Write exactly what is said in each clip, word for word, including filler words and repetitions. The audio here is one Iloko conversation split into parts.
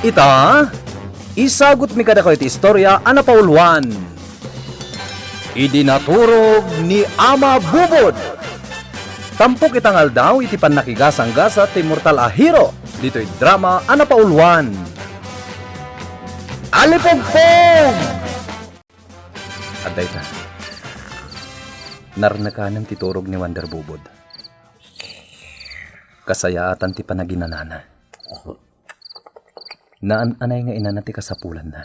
Ita, isagutmi kadakayo ti istorya a napauluan, Idi Naturog ni Ama Bubod. Tampok ita nga aldaw iti pannakigasanggasat ti immortal a hero ditoy drama a napauluan, Alipugpog! Adda ita. Narnekanen ti turog ni Wonder Bubod. Kasayaatan ti panaginanana. Naan-anay nga inana ti kasapulanna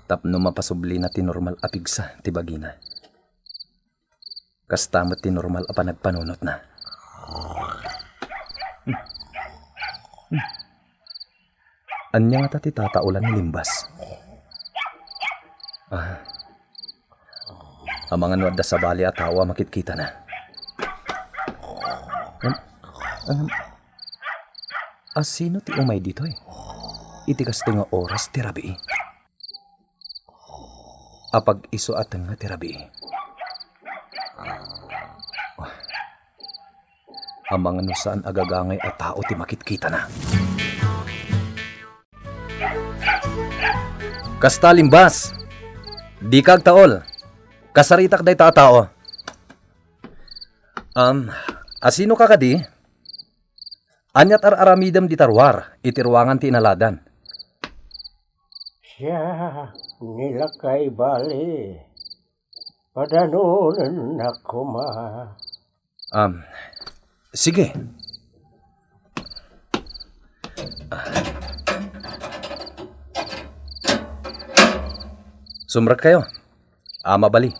tapno mapasublina ti normal a pigsa ti bagina. Kasta met ti normal a panagpanunotna. Ania ngata ti tataolan ni Limbas? Ah, amangan no adda sabali a tao a makitkitana. Am, am, asino ti umay ditoy iti kastoy nga oras ti rabii? Apag-isu a tengnga ti rabii. Amangan no saan a gagangay a tao ti makitkitana. Kasta, Limbas! Dika agtaol. Kasaritak dayta a tao. Um, asino ka kadi? Ania't ar-aramidem dita ruar iti ruangan ti inaladan? Siak, ni lakay bali. Padanonennak koma. Um, sige. Sumrekkayo, Ama Bali.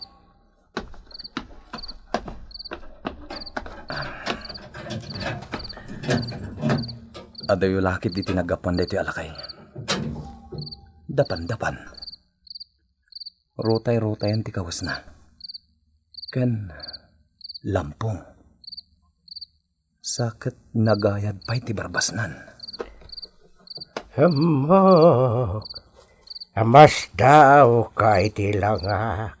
Adayo la ketdi ti naggapuan daytoy a lakay. Dapan-dapan. Rutay-rutayen ti kawesna. Ken lampo. Sa ket nagayad pay ti barbasnan. Ammok, a masdaawka iti langak.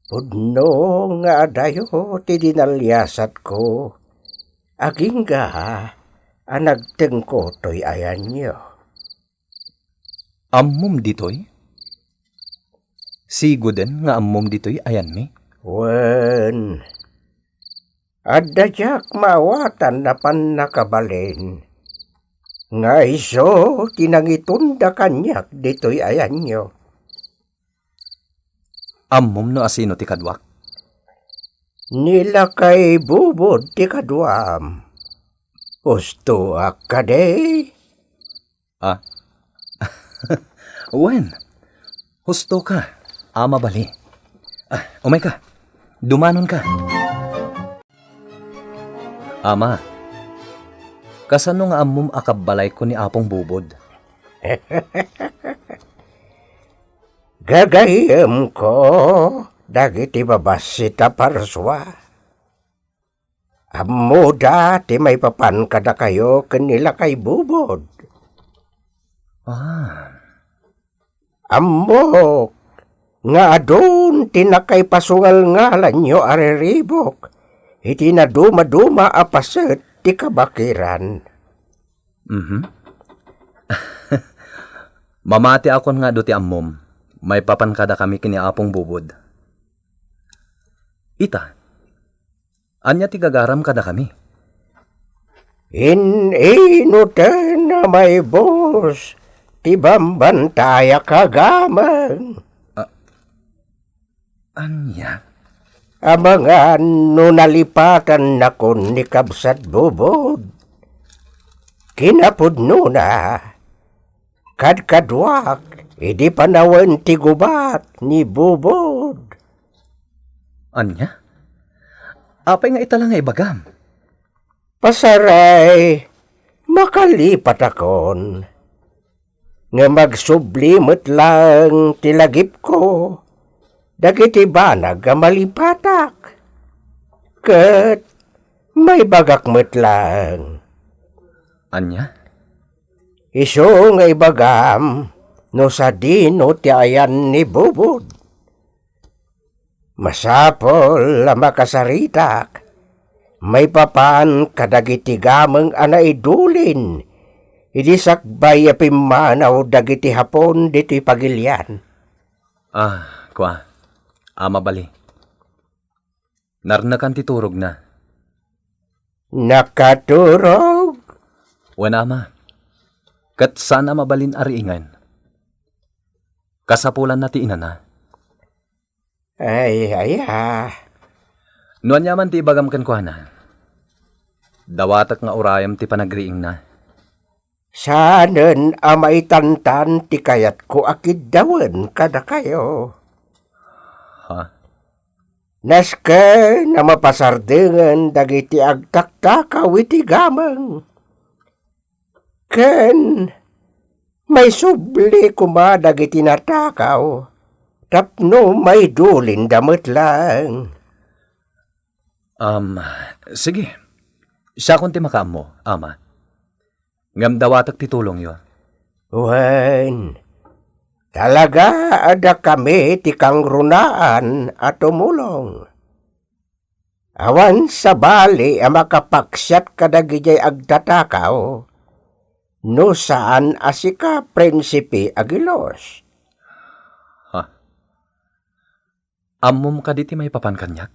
Pudno nga adayo ti dinaliasatko, agingga a nagtengko toy ayanyo. Ammom ditoy? Sigoden nga ammom ditoy ayanmi? Wen, adda diak maawatan a pannakabalin nga isu ti nangitunda kaniak ditoy ayanyo. Ammom no asino ti kaduak? Ni lakay Bubod ti kaduam. Hustoak kadi? Ah. Wen, husto ka, Ama Bali. Ah, umay ka. Dumanon ka. Ama, kasano nga ammom a kabbalayko ni Apong Bubod? Gagayyemko dagiti babassit a parsua. Ammoda ti maipapan kadakayo ken ni lakay Bubod. Ah. Ammok nga adun ti nakaipasungalngalanyo a riribuk iti nadumaduma a paset ti kabakiran. Mhm. Mamatiakon nga adu ti ammom, maipapan kadakami ken ni Apong Bubod. Ita, ania ti gagaram kadakami? In-inuten a maibus ti bambantayak a gameng. Ah, ania? Amangan no nalipatannakon ni Kabsat Bubod. Kinapudnona, kadkaduak idi panawen ti gubat ni Bubod. Ania? Apay nga ita la nga ibagam? Pasaray, makalipatakon. Ngem agsubli met laeng ti lagipko dagiti banag a malipatak. Ket maibagak met laeng. Ania? Isu nga ibagam no sadino ti ayan ni Bubod. Masapul a makasaritak maipapan kadagiti gameng a naidulin Idi sakbay a pimmanaw dagiti Hapon ditoy pagilian. Ah, kua, Ama Bali. Narnekan ti turogna. Nakaturog? Wen, Ama. Ket saan a mabalin a riingen. Kasapulanna ti inana. Ay, ay, ah. No ania man ti ibagam kenkuana, dawatek nga urayem ti panagriingna. Saanen a maitantan ti kayatko a kiddawen kadakayo. Ha? Nasken a mapasardengen dagiti agtaktakaw iti gameng. Ken maisubli koma dagiti natakaw tapno maidulinda met laeng. Am, sige. Siakon ti makaammo, Ama. Ngem dawatek ti tulongyo. Wen, talaga a dakami ti kangrunaan a tumulong. Awan sabali a makapaksiat kadagidiay agtatakaw no saan a sika, Prinsipe Aguilos. Ha? Ammom kadi ti maipapan kaniak?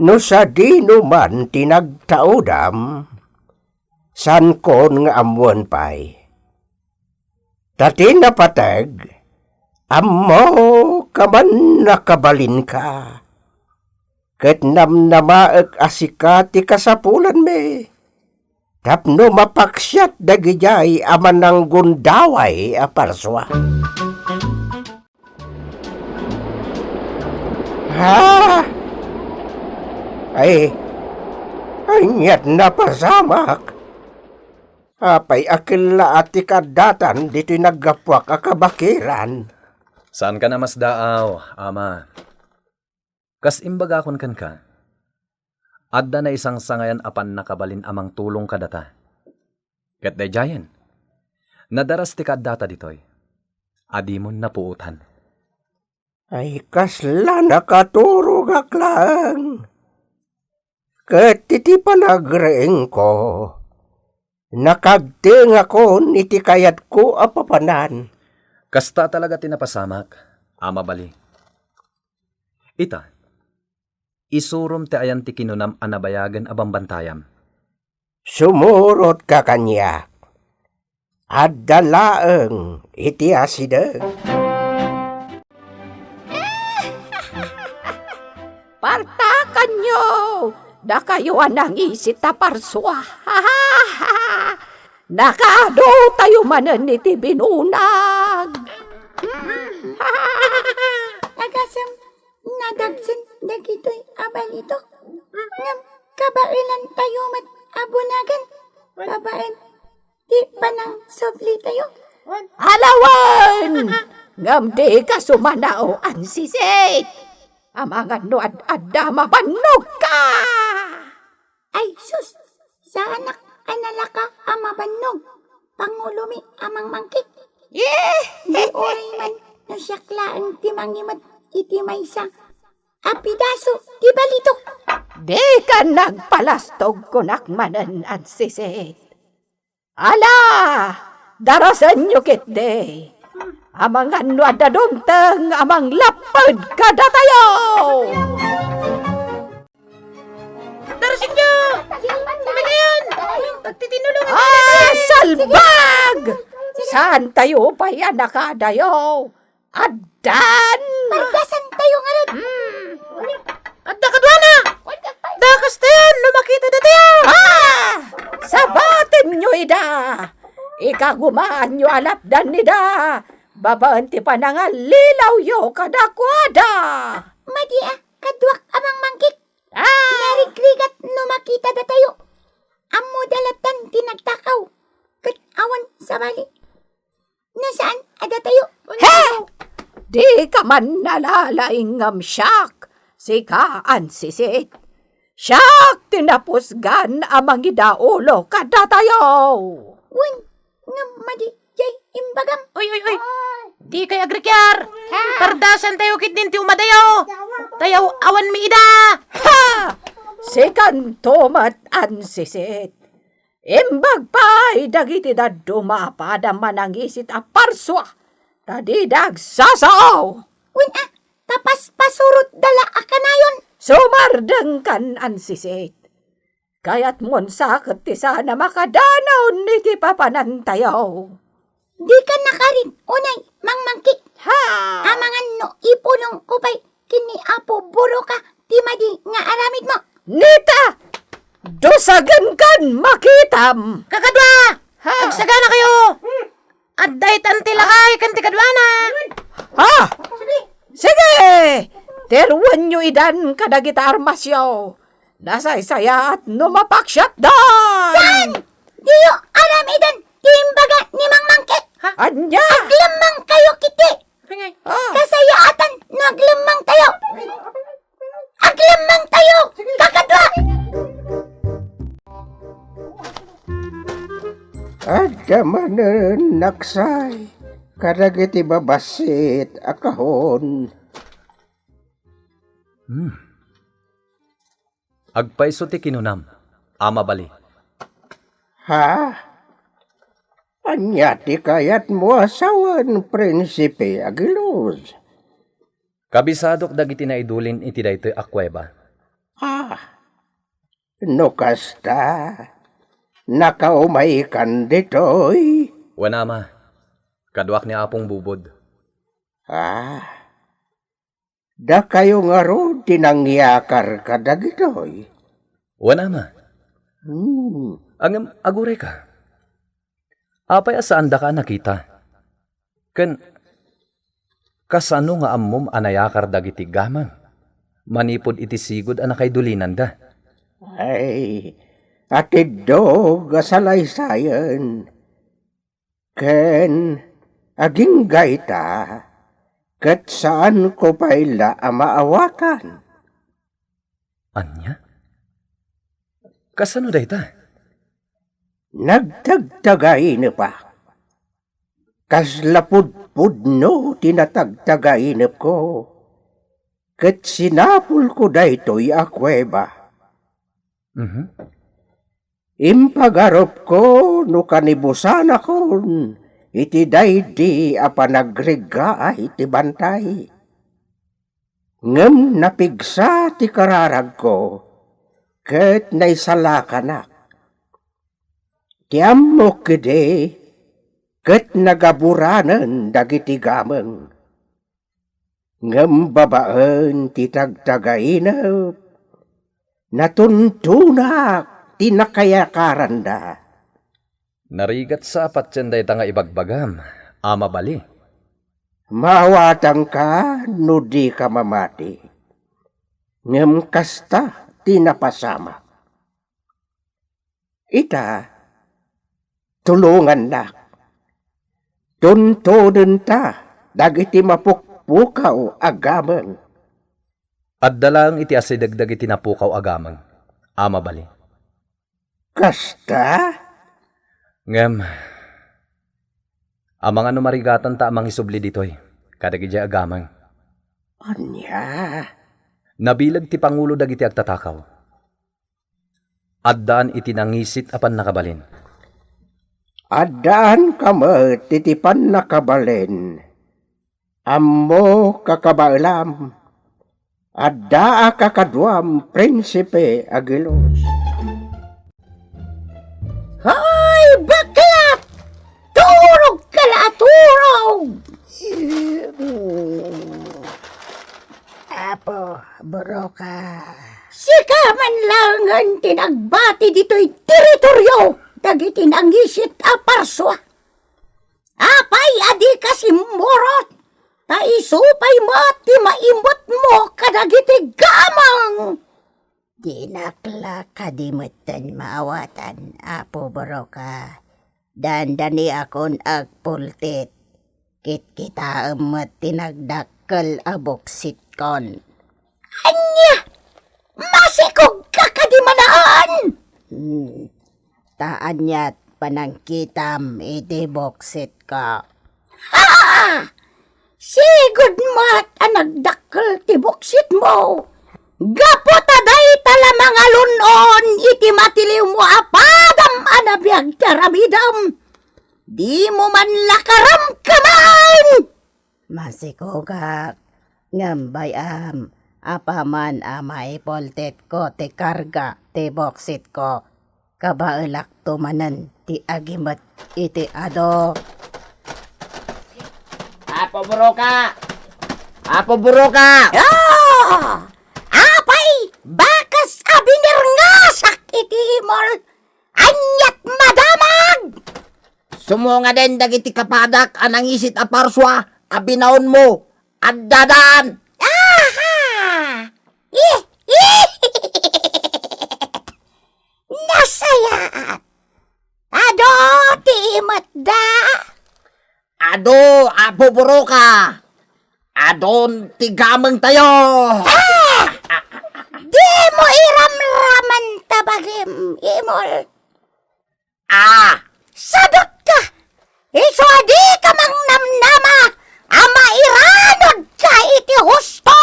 No sadino man ti nagtaudam, saankon nga ammoen pay. Ta ti napateg, ammok a mannakabalinka. Ket namnamaek a sika ti kasapulanmi tapno mapaksiat dagidiay a mananggundaway a parsua. Ha? Ay, aniat napasamak? Apay a kella a ti kaaddatan ditoy naggapuak a kabakiran? Saanka a masdaaw, Ama. Kas imbagakon kenka, adda naisangsangayan a pannakabalin a mangtulong kadata. Ket daydiayen, nadaras ti kaaddata ditoy. Adimon napuotan. Ay, kasla nakaturogak laeng. Ket iti panagriingko, nakagtengakon iti kayatko a papanan. Kasta talaga ti napasamak, Ama Bali. Ita, isurom ti ayan ti kinunam a nabayagen a bambantayam. Sumurotka kaniak. Adda laeng iti asideg. Partakanyo, dakayo a nangisit a parsua. Nakaadu tayo manen iti binunag. Agasem, nadagsen dagitoy a balitok. Ngem kabaelan tayo met a bunagen babaen ti panangsublitayo. Alawen! Ngem dika sumanao, Ansisit. Amangan no ad-adda mabannogka! Ay, sus! Saanak a nalaka a mabannog. Pangulomi a mangmangkit. Eh! Di uray man no siak laeng ti mangimed iti maysa a pidaso ti balitok. Dika nagpalastog, kunak manen, Ansisit. Ala, darasenyo ketdi. Amangan no adda dumteng a manglapped kadatayo. Darasenyo! Sino kayon? Agtitinulong. Ah, salbag! Saan tayo pay a nakadayo? Addan! Pardasan tayo ngarud. Hmm. Adda kaduana! Dakas tayan no makita datayo! Ah! Sabatenyo ida! Ikagumaanyo a lapdan ida babaen ti panangallilawyo kadakuada. Madi a, kaduak a mangmangkit. Ah! Narigrigat no makita datayo. Ammoda lattan ti nagtakaw. Ket awan sabali. No saan a datayo. He! Dika man nalalaing ngem siak, sika, Ansisit. Siak ti napusgan a mangidaulo kadatayo. Wen, ngem madi jay imbagam. Oy, oy, oy. Dikay agrikyar. Pardasan tayo ketdin ti umadayo. Tayo awan mi ida. Ha! Sikanto met, Ansisit. Imbag pay dagiti dadduma a padam a nangisit a parsua, ta dida agsasao. Wen a, ta paspasurotda la a kanayon. Sumardengkan, Ansisit. Kayatmon sa ket ti saan a makadanaw iti papanantayo. Dika nakarin, unay, Mangmangkit. Ha? Amangan no ipulongko pay ken ni Apo Buroka ti madi nga aramidmo. Nita! Dusagenkan makitam! Kakadua! Ha? Agsaganakayo! Adda itan ti lakay ken ti kaduana. Ha? Sige! Teruenyo idan kadagiti armasyo. Nasaysayaat no mapaksiatdan! Saan? Diyo aramiden ti imbaga ni Mangmangkit. Ha? Ania? Aglemmangkayo kiti. Apay ngay? Ah. Kasayaatan no aglemmangtayo. Aglemmangtayo, kakadua! Adda manen naksay kadagiti babassit a kahon. Hmm. Agpayso ti kinunam, Ama Bali. Ha? Ania ti kayatmo a sawen, Prinsipe Aguilos? Kabisadok dagiti naidulin iti daytoy a kuweba. Ah, no kasta, nakaumaykan ditoy? Wen, Ama. Kaduak ni Apong Bubod. Ah, dakayo ngarud ti nangyakar kadagitoy? Wen, Ama. Hmm. Ngem agurayka. Apay a saandaka a nakita? Ken kasano nga ammom a nayakar dagiti gamang manipud iti sigud a nakaidulinanda? Ay, atiddog a salaysayen. Ken agingga ita, ket saanko pay la a maawatan. Ania? Kasano dayta? Nagtagtagainepak. Kasla pudpudno ti natagtagainepko, ket sinapulko daytoy a kuweba. Mhm. Impagarupko no kanibusanakon iti daydi a panagreggaay ti bantay. Ngem napigsa ti kararagko ket naisalakanak. Ti ammok ketdi ket nagaburanen dagiti gameng. Ngem babaen ti tagtagainep, natuntunak ti nakayakaranda. Narigat sa a patien dayta nga ibagbagam, Ama Bali. Maawatanka no dika mamati, ngem kasta ti napasamak. Ita, tulongannak. Tuntodenta dagiti mapukpukaw a gameng. Adda laeng iti asideg dagiti napukaw a gameng, Ama Bali. Kasta? Ngem, amangan no marigatanta a mangisubli ditoy, kadagidiay a gameng. Ania? Nabileg ti pangulo dagiti agtatakaw. Addaan iti nangisit a pannakabalin. Addaanka met iti pannakabalin. Ammo, kakabaelam, addaak a kaduam, Prinsipe Aguilos. Hoy, bakla! Turogka la a turog! Apo, Buroka. Sika man laengen ti nagbati ditoy teritorio dagiti nangisit a parsua. Apay a dika simmurot? Ta isu pay met ti maimutmo kadagiti gamang. Dinak la kadi metten maawatan, Apo Buroka. Dandaniakon agpultit. Kitkitaem met ti nagdakkel a buksitkon. Ania? Masikogka kadi manen? Hmm. Ta aniat panangkitam iti buksitko? Ha! Sigud met a nagdakkel ti buksitmo. Gapu ta dayta la mangalun-on iti matiliwmo a padam a nabi- ti aramidem. Dimo man la karamkaman! Masikogak, ngem bay-am, apaman a maipultitko ti karga ti boksitko, kabaelakto manen ti agimet iti ado. Apo Buroka! Apo Buroka! Ah! Apay, bakas a binirngasak iti imol! Aniat madamag! Sumungaden dagiti kapadak a nangisit a parsua a binaonmo. Addadan! Aha! Ih! Ih! Nasayaat! Adu ti imetda! Adu, Apo Buroka! Adun ti gamengtayo! Ah! Dimo iramraman ta bagim, imol. Ah! Sadut ka! Isu a di ka mangnamnama a mairanod ka iti husto!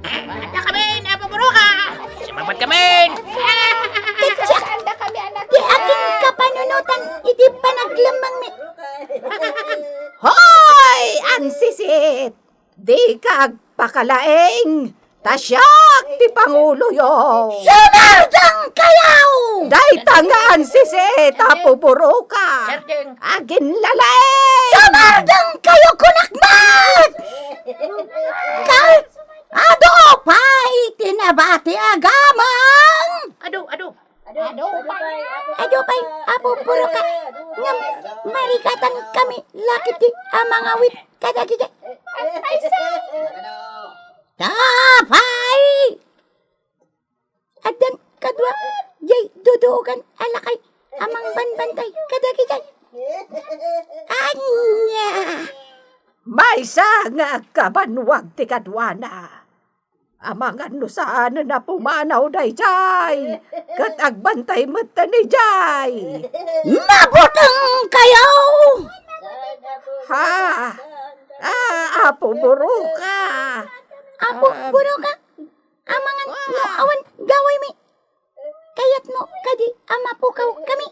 Adda kamin, Apo Buroka! Sumabat kamin! Kadyak! Ti akin kapanunotan iti panaglemmengmi. Hoy, ansisit! Dika agpakalaing, ta siak ti panguloyo. Sumardeng kayo! Dayta nga ansisit, Apo Buroka. Sardeng. Aginlalaing! Sumardeng kayo, kunak met! Ka-, adu pay ti nabati a gameng! Adu, adu. Adu pay, Apo Buroka, ngem marikatan kami lakit ti a mangawit kadagiti. Apay! Addan kadua, jay dudugan a lakay a mangbanbantay kadagiti. Ania? Maysa nga agkabanwag ti kaduana. Amangan no saanen a pumanaw daydiay, ket agbantay metten idiay. Mabuteng kayo! Ha? Ah, Apo Buroka. Apo Buroka, amangan no awan gawaymi. Kayatmo kadi a mapukaw kami?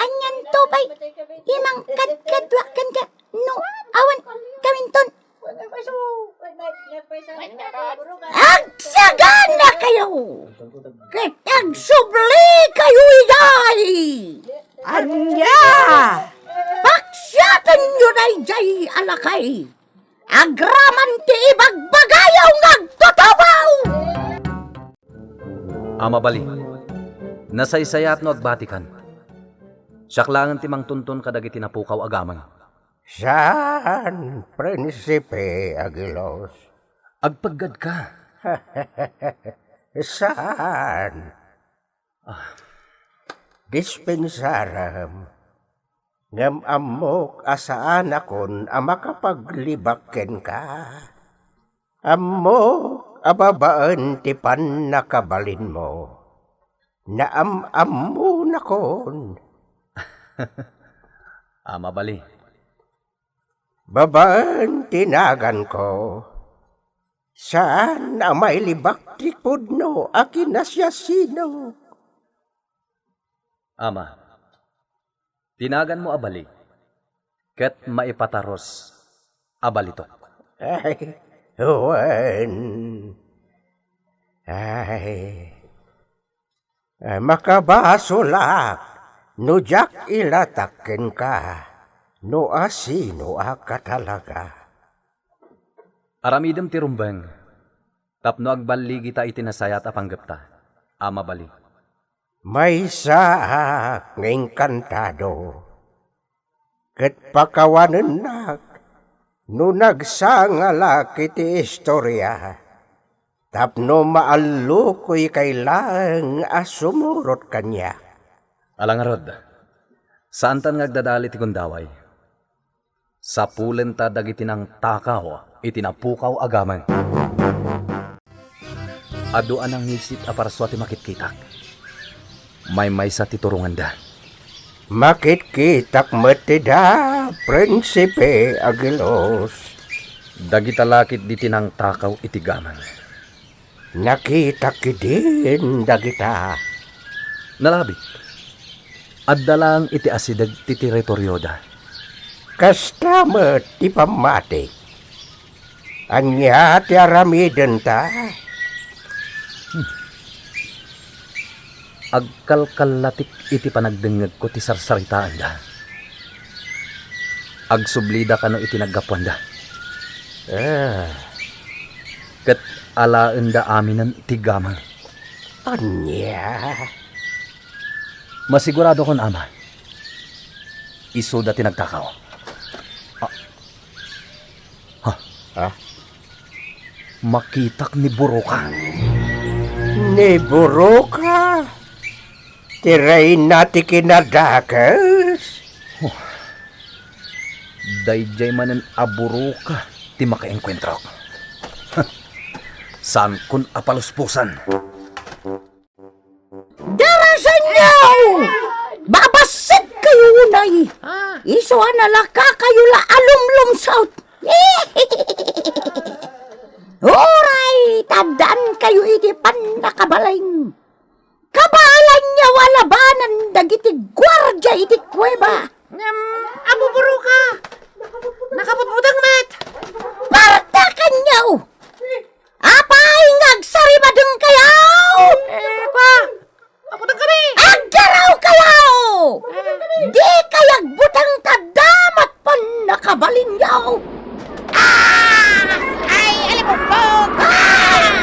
Anianto pay, imangkadkaduak kenka no awan kaminton. Agsagana kayo! Ket agsubli kayo idiay! Ania? Paksiatenyo daydiay a lakay! Agraman ti ibagbagayo nga agtutubaw! Ama Bali, nasaysayaat no agbatikan. Siak laengen ti mangtunton kadagiti napukaw a gameng. Saan, Prinsipe Aguilos? Agpaggadka. Saan? Ah. Dispensarem, ngem ammok a saanakon a makapaglibak kenka. Ammok a babaen ti pannakabalinmo, naam-ammonakon. Ama Bali. Babaen ti naganko, saan a mailibak ti pudno a kinasiasino. Ama, ti naganmo a Bali, ket maipatarus a balitok. Ay, wen. Ay, makabasolak no diak ilatak kenka no asinoak a talaga. Aramidem ti rumbeng tapno agballigita iti nasayaat a panggepta, Ama Bali. Maysaak nga inkantado ket pakawanennak no nagsangalak iti istoria tapno maallukoy kay laeng a sumurot kaniak. Ala ngarud, saantan nga agdadal iti gundaway. Sapulenta dagiti nangtakaw iti napukaw a gameng. Adu a nangisit a parsua ti makitkitak. Maymaysa ti turonganda. Makitkitak met ida, Prinsipe Aguilos. Dagita lakit diti nangtakaw iti gameng. Nakitak idin dagita. Nalabit. Adda laeng iti asideg ti teritorioda. Kasta met ti pammati. Ania ti aramidenta? Hmm. Agkalkallatik iti panagdengngegko ti sarsaritaanda. Agsublida kano iti naggapuanda. Ah. Ket alaenda aminen ti gamang. Ania? Masiguradokon, Ama. Isuda ti nagtakaw. Ah. Ha? Ha? Makitak ni Buruka. Ni Buruka? Ti reyna ti kinadakes? Huh. Daydiay manen a Buruka ti makaengkuentrok. Huh. Saankon a paluspusan. Darasanyo! Babassit kayo unay! Ah. Isu a nalaka kayo la a lumlumsot! Uray, tadaan kayo iti pannakabalin! Kabaelanyo a labanan dagiti guardia iti kuweba! Ngem, Apo Buruka! Nakabutbuteng met! Pardakanyo! Apay nga agsarimadeng kayo? Eh, pa! Agbuteng kami! Aggaraw kayo! Eh. Di kayo agbuteng ta damat pannakabalinyo! Ah! Ay, alipugpog! Ah!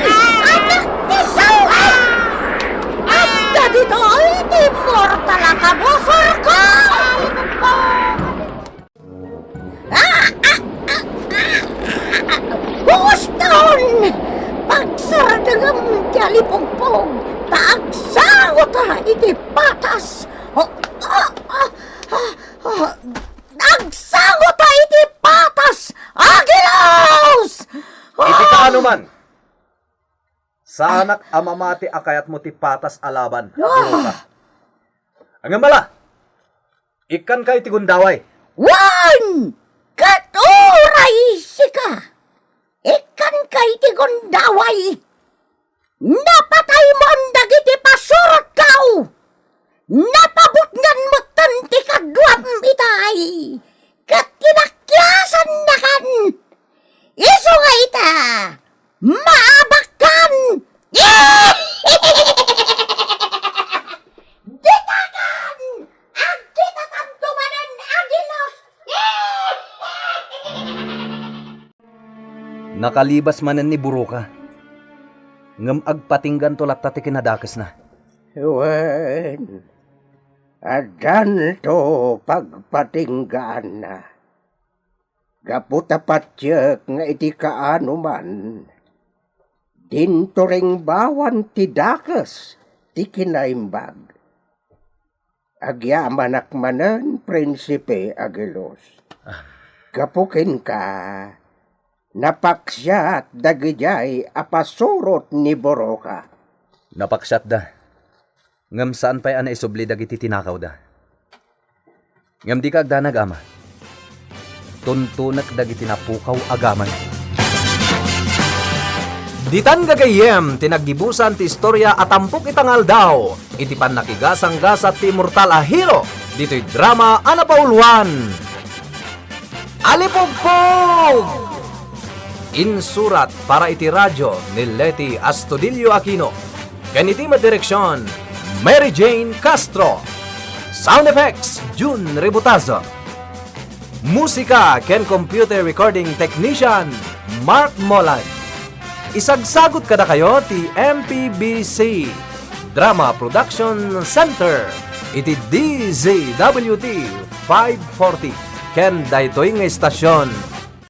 Anak ti sawa! Adda ditoy ti mortal a kabusorko! Alipugpog! Huston! Pagsardengem ti alipugpog, ta agsangota iti patas. Agsangota iti patas, Agilos! Iti kaano man, saanak a mamati a kayatmo ti patas a laban, Buruka. Ngem ala, ikkanka iti gundaway. Wen! Ket uray sika, ikkanka iti gundaway. Napataymon dagiti pasurotkaw. Napabutngan metten ti kaduam itay. Ket kinakkiasannakan. Isu nga ita, maabakkan! Ditakan! Agkitatanto manen, Agilos! Nakalibas manen ni Buruka, ngem agpatingganto latta ti kinadakesna. Wen, addanto pagpatinggaanna. Gapu ta patiek nga iti kaano man, dinto ringbawan ti dakes ti kinaimbag. Agyamanak manen, Prinsipe Agilos. Ah. Gapu kenka, napaksiat dagidiay a pasurot ni Buruka. Napaksiatda. Ngem saan pay a naisubli dagiti tinakawda. Ngem dika agdanag, Ama. Tuntunek dagiti napukaw a gamang. Ditan gagayyem ti naggibusan ti istoria a tampok ita nga aldaw iti pannakigasanggasat ti immortal a hero ditoy drama a napauluan. Alipugpog! Insurat para iti radyo ni Leti Astudillo Aquino, ken iti madireksion, Mary Jane Castro. Sound effects, Jun Ributazo. Musika ken computer recording technician, Mark Molan. Isagsagut kadakayo ti M P B C Drama Production Center iti D Z W T five forty ken daytoy nga istasyon